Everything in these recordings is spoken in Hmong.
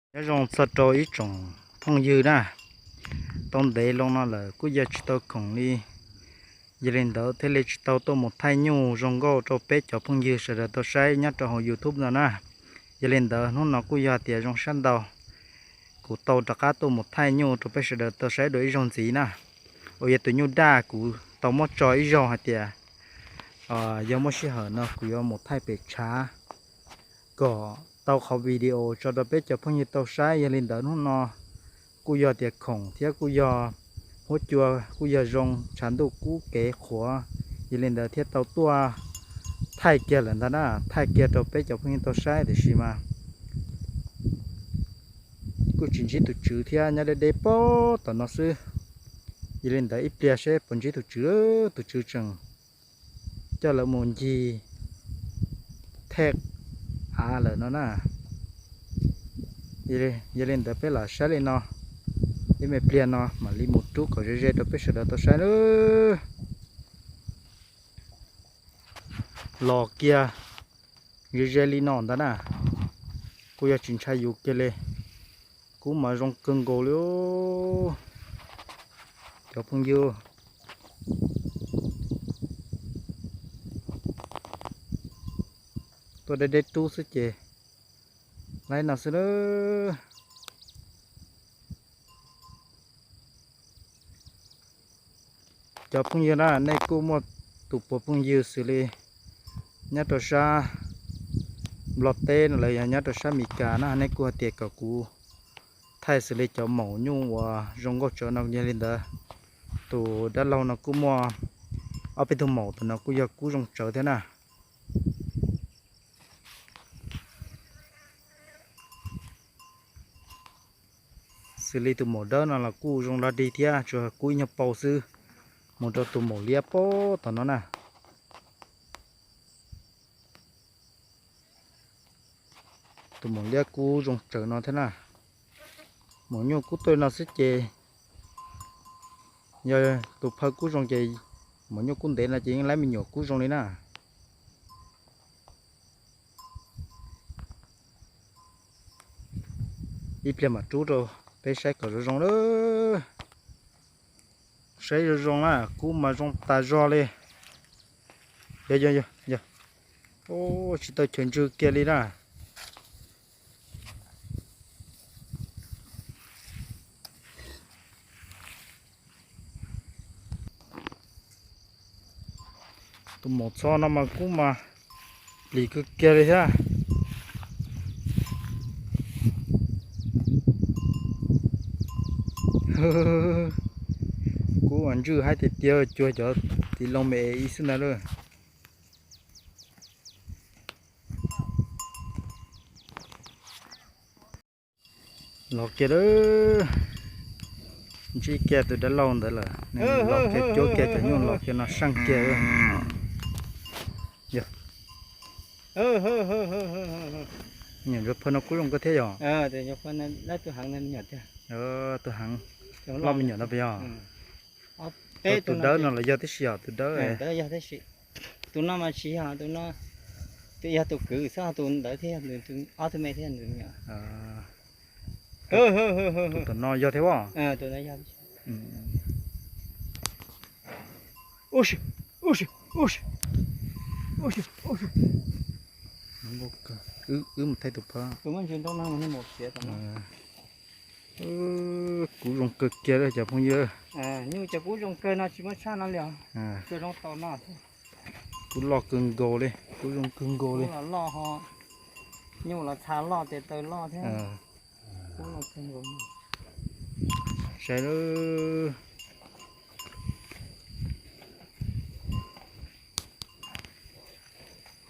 Nyob zoo txog rau ib tsoom phooj ywg na, tau ntev loo no lawm kuj yog tsis tau khoom li, yog li ntawd thiaj li tsis tau tuaj mus thaij nyuj zoo nkauj rau peb cov phooj ywg sawv daws tau saib nyob rau hauv YouTube no na. Yog li ntawd hnub no kuj yog tias zoo sab ntau, kuv tau rov qab tuaj mus thaij nyuj rau peb sawv daws tau saib dua ib zaug ntxiv na. Uas yog tus nyuj daj kuv tau muab tso ib zaug hais tias yog muaj sij hawm no kuv yuav mus thaij pem tshav kom tau qhov video tso rau peb cov phooj ywg tau saib. Yog li ntawd hnub no kuj yog tias khoom thiab kuj yog huab cua kuj yog zoo, tshav ntuj kub kev qhuav, yog li ntawd thiaj tau tuaj thaij kiag lawm ntag na, thaij kiag rau peb cov phooj ywg tau saib tiam sis mas kuj tsis ntsib tus tswv thiab, nyob deb deb pem tom no xwb. Yog li ntawd ib pliag seb puas ntsib tus tswv, tus tswv tseem coj lawv mus ncig thej av lawm no na. Yog li ntawd peb los saib li no, ib me pliag no mam li mus rub kom ze ze rau peb sawv daws tau saib nawb. Los kiag ze ze li no ntag na, kuj yog tsis ntshai yus kiag li. Kub mas zoo kawg nkaus li cov phooj ywg. Tuaj deb deb rub xwb ces laib no xwb na. Cov phooj ywg na, nej kuj muaj tus puas phooj ywg xws li nyob rau sab Nplog teb no los yog nyob rau sab Mes Kas na, nej kuj hais tias kom kuv thaij xws li cov maum nyuj uas zoo nkauj tsawv no. Yog li ntawd tus dab laug no kuj muaj ob peb tug maum, tus no kuj yog kub zoo tsawv thiab na. Xws li tus maum dawb no los kuj zoo dog dig thiab, tsuas kub ib nyuag paus xwb, mus rau tus maum liab pem tom no na. Tus maum liab kub zoo tsawv no thiab na. Maum nyuj kub tuaj no xwb ces yog tus phaw kub zoo ces maum nyuj kub ntev no ces yeej laib me nyuam kub zoo li na. Ib pliag mam rub rau peb saib kom zoo zoo lawm. Saib zoo zoo na, kub mas zoo tas zog li. Yog, yog, yog, yog. Tsis tau chaw ntswg kiag li na. Tus maum txho no mas kub mas plis kawg kiag li thiab. Kub mas ntswj haib tiag tiag, cuag cov tiv loo me es ib xwb ntag lauj. Los kiag lawm. Ntsib kiag tus dab laug ntawd lawm, nws los kiag cuab kiag cov nyuj los kiag no saj kiag. Yog, me nyuam ntsuag phaw no kub zoo kawg thiab yog? Tus heev, loj me nyuam no puas yog? Tus dawb no los yog tib si os, tus dawb. Tus no mas tsis yog, tus no, tus yog tus kwv xwb, tus ntawd thiab, ob tug me thiab. Tus no yog thiab os? Wb mus thaij tus phab. Kub zoo kawg kiag cov phooj ywg. Nyuj cov kub zoo kawg no tsis muaj tshaj no li os. Kub loj kawg nkaus li, kub zoo kawg nkaus li. Nyuj los txha loj tes taw loj thiab. Kub loj kawg nkaus. Saib lawm.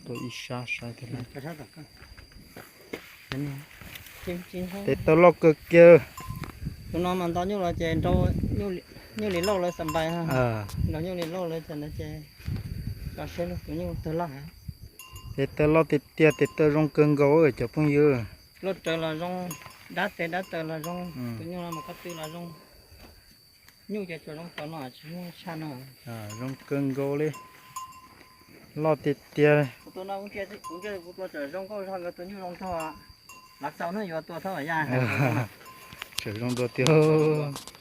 Tuaj ib sab saib thiab. Tes taw loj kawg kiag. Tus no mas nto nyuj los ces nrau nyuj li lauj lawv xa npais, nrau nyuj li lauj lawv xa ces, los seb tus nyuj tawg loj heev. Tes taw loj tiag tiag, tes taw zoo kawg nkaus cov phooj ywg. Loj raws los zoo, dab tes dab taw los zoo, tus nyuj no mas qhov twg los zoo. Nyuj ces tsuas zoo tom no tsis muaj tshaj no. Zoo kawg nkaus li. Loj tiag tiag. Kuv tus no kuv ntsia kuv ntsia kuv tua tseem zoo nkauj zog nkawd tus nyuj zoo nraug. Lav txaus na yuav tua thawj yaj. Tseem zoo dua tiag.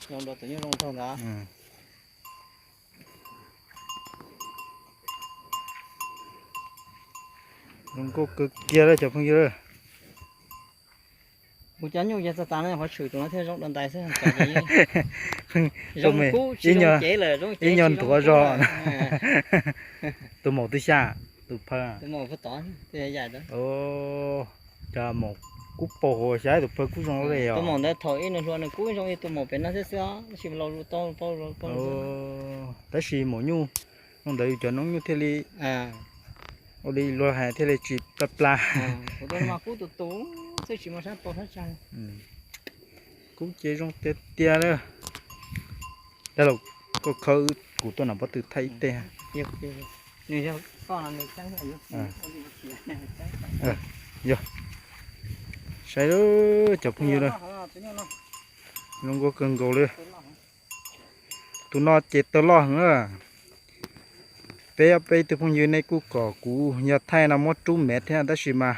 Zoo dua tus nyuj zoo nraug ntawd. Zoo nkauj kawg kiag li cov phooj ywg. Kuv cov nyuj yog txog tas no qhov tshwm tus no thiaj zoo dua ntais xwb. Zoo kub tsis zoo cev lawm, ib nyuag nthuav zog. Tus maum twb xya, tus phaw. Cov maum kub paug xyov tus phaw kub zoo li os. Tus maum ntawd thaum ub nws hluas nws kub zoo li tus maum pem no thiab xwb, tab sis laus tau tau. Tab sis maum nyuj zoo ntawd yus cov noob nyuj thiaj li, ua li luag hais thiaj li tsis pla pla. Kub tus tus, txawj tsis muaj sab tau sab tsa. Kub ces zoo tiag tiag li. Dab laug, koj khawb kuv tuaj nram pob tw thaij ib teg. Nws yog koj no nws tseeb. Yog, saib cov phooj ywg na, zoo nkauj kawg nkaus li. Tus no ces taw loj heev na. Peb ob peb tug phooj ywg nej kuj kom kuv yog thaij no muab rub mev thiab tab sis mas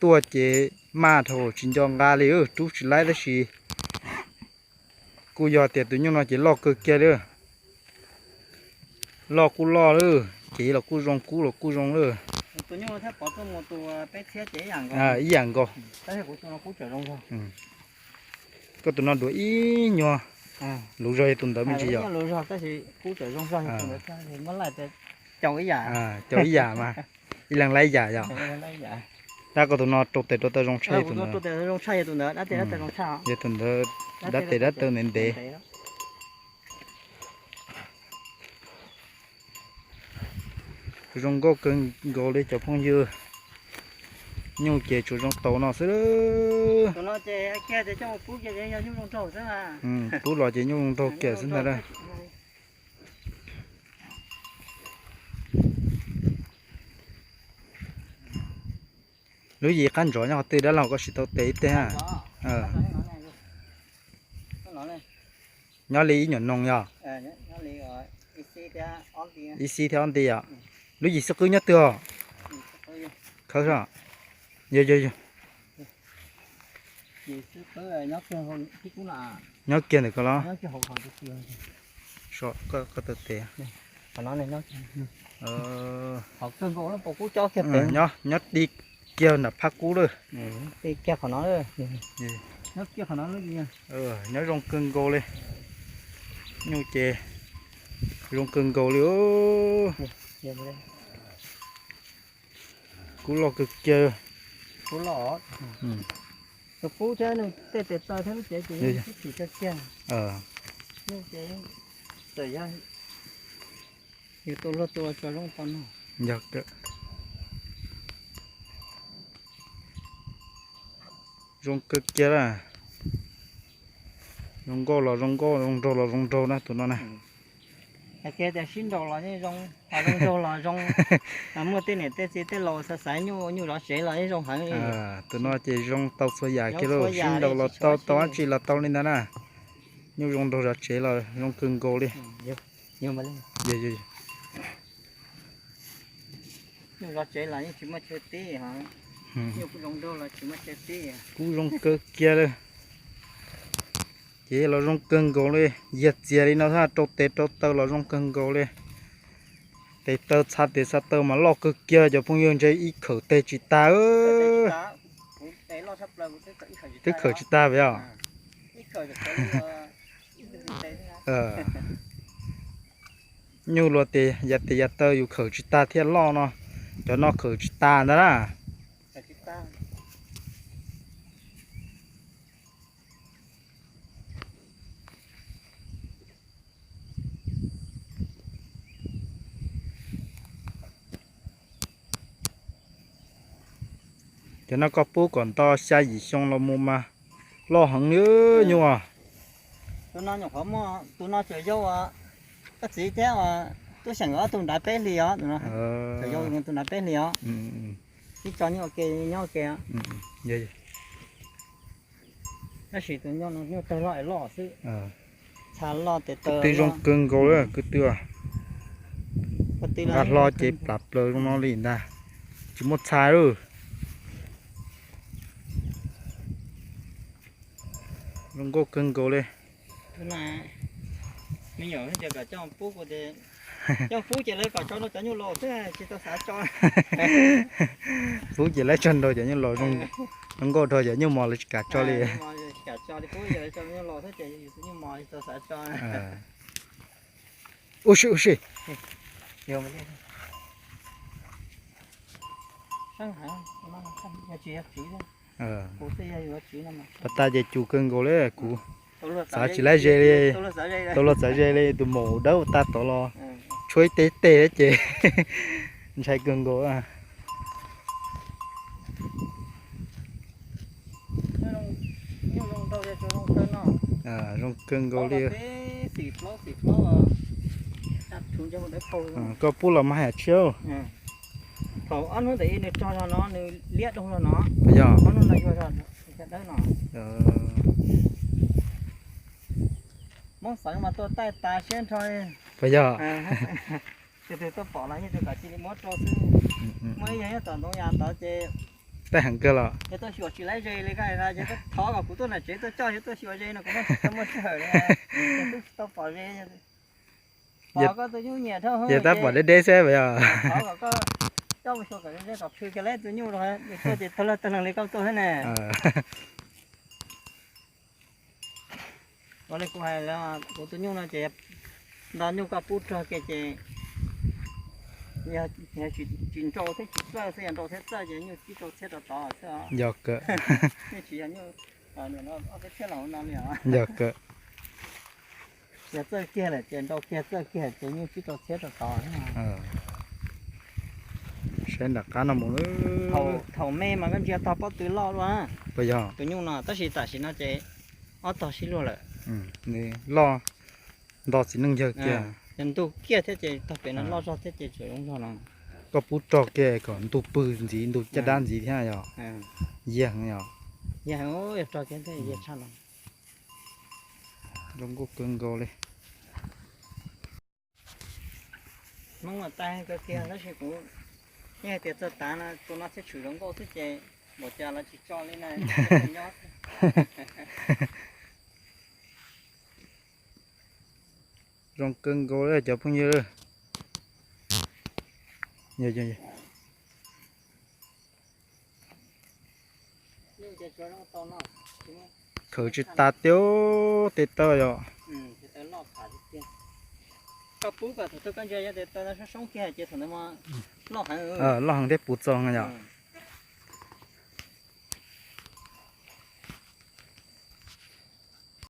tuaj ces maj dhau tsis nco nqa li, rub tsis laib tab sis kuj yog tias tus nyuj no ces loj kawg kiag li. Loj kuj loj lawm, cev los kuj zoo, kub los kuj zoo lawm. Ib yam nkaus. Koj tus no duav ib nyuag luv zog yog tus ntawd me ntsis yom? Caum ib yam mas, ib leeg laib ib yam yom? Tab koj tus no rau tes rau taw zoo tshaj yog tus ntawd. Yog tus ntawd dab tes dab taw ntev ntev. Zoo nkauj kawg nkaus li cov phooj ywg. Nyuj ces tsuas zoo tau no xwb. Pub los ces nyuj zoo nraug kiag xwb ntag. Lub yim qab ntsos nyob qhov twg dab laug, koj sim tau tes ib teg. Nyob li ib nyuam noog yog? Ib xib thiab ob nti yom? Lub yim xwb qwb nyob twg os? Khawb, yog yog yog. Nyob kiag ntawm ko los? Koj taw tes. Nyob ti kiag nram phab kub lawm. Nyob zoo kawg nkaus li. Nyuj ces zoo kawg nkaus li. Kub loj kawg kiag. Tus kub thiab tej tes taw thiab lub cev ces yeej sib phim kawg kiag. Nyuj ces txawm yog yus tua luag tua tsuas zoo tau noj. Zoo kawg kiag la. Zoo nkauj los zoo nkauj, zoo nraug los zoo nraug na tus no na. Hais kiag tias sib nraus los yeej zoo, zoo nraug los zoo. Muaj tej niam tej txiv tej laus xav xaiv nyuj, nyuj zov tsev los yeej zoo heev li. Tus no ces zoo tau txhua yam kiag lauj, sib nraus los tau, tau dab tsi los tau li ntawd na. Nyuj zoo nraug zov tsev los zoo kawg nkaus li. Nyuj zov tsev los yeej tsis muaj chaw tib, nyuj kuj zoo nraug los tsis muaj chaw tib. Kub zoo kawg kiag li. Ces los zoo kawg nkaus li, yog txias li no thiab rau tes rau taw los zoo kawg nkaus li. Tes taw txha tes txha taw mas loj kawg kiag cov phooj ywg, ntshe ib khawm tes tsis tag. Twb khawm tsis tag yom. Nyuj luag tias yav tes yav taw yus khawm tsis tag thiaj loj no, cov no khawm tsis tag ntag na. Cov no koj pub kom nto xya yim xyoo los mus mas loj heev li nyuj. Tus no nyuam qhuav muaj, tus no tseem yau, koj txiv thiab tub xeem ob tug nrad peb hlis os. Tseem yau tus nrad peb hlis os. Ib tso nyuj ua ke nyob ua ke. Tab sis tus nyuj tawg loj es loj xwb. Txha loj tes taw zoo kawg nkaus li kwv tij. Nqa hlo ces plam plaws zoo no li ntag, tsis muaj txha lawm. Zoo nkauj kawg nkaus li. Me nyuam tias kom coj pub, coj pub ces lawv kom tso rau cov nyuj laus xwb, tsis tau xav tso. Pub ces lawv tso rau cov nyuj laus, zoo nkauj rau cov nyuj mos lawv tsis kam tso li. Kam tso li, pub ces lawv tso nyuj laus xwb ces nyuj mos tsis tau xav tso. Ub si ub si. Pas tas ces cus kawg nkaus li kuv. Txav tsis laib ze li, tau luag txav ze li, tus maum dawb tag tod los tshuab ib teg teg ces ntshai kawg nkaus. Zoo kawg nkaus li. Koj pub los mas hais tshiab. Thaum ob hnub ntawd nws tso zog no nws liab dua zog no. Yog. Ob hnub no yuag zog dawb no. Hmoob Xeev mas tuaj taij tas siab nrho. Puas yog? Tus twg tuaj pom los yeej tus kom cia li muab rau xwb. Muaj ib yam nyob tom ntoo yas tod ces taij heev kawg los. Yog tuaj xyuas tsis laib ze li koj hais no ces thov kom kuv tuaj nram tsev tuaj coj yog tuaj xyuas ze no kuv muaj tsis tau muaj sij hawm li. Twb tsis tau pom ze. Pom koj tus nyuj nyiam dhau. Yog tab pom deb deb xwb puas yog? Thov kom koj coj mus xyuas kom ze kom plhws kiag lawv tus nyuj los nws tuaj ces tag lawg tag leeg li koj tuaj thiab ne. Ua li kuv hais, kuv tus nyuj no ces nto nyuj koj pub rog kiag ces yog tsis nrau thiab tsis txawj xwb, yog nrau thiab txawj ces nyuj tsib rau txhiab rau tod xwb os. Yog kawg. Nyuj tsis yog nyuj ob peb txhiab los no li os. Yog kawg. Yog txawj kiag lawm ces nrau kiag, txawj kiag ces nyuj tsib rau txhiab rau tod. Saib nram qab no mus. Thaum me mas koj ntsia tog pob tw loj dua. Puas yog? Tus nyuj no tab sis tam sim no ces ob tog sib luag lawm. Loj, nto txiv neej yawg kiag. Yog ntug kiag thiab ces tog pem no loj zog thiab ces tseem zoo zog no. Koj pub rog kiag kom ntug pw ntxiv, ntug caj dab ntxiv thiab yog. Yag heev yog. Yag heev, yog rog kiag thiab yag tshaj no. Zoo nkauj kawg nkaus li. Hmoob mas taij kawg kiag tab sis kuv yeej hais tias txog tav no tus no thiaj tshwm zoo nkauj xwb ces npaum cas los tsis tso li na, nyob. Zoo kawg nkaus li cov phooj ywg. Khaws tsis tas tiag, tej taw yog. Koj pub kom thaum twg koj ntsia yog tes taw soob soob kiag ces thaum ntawd mas loj heev. Loj heev thiab puv txog yom.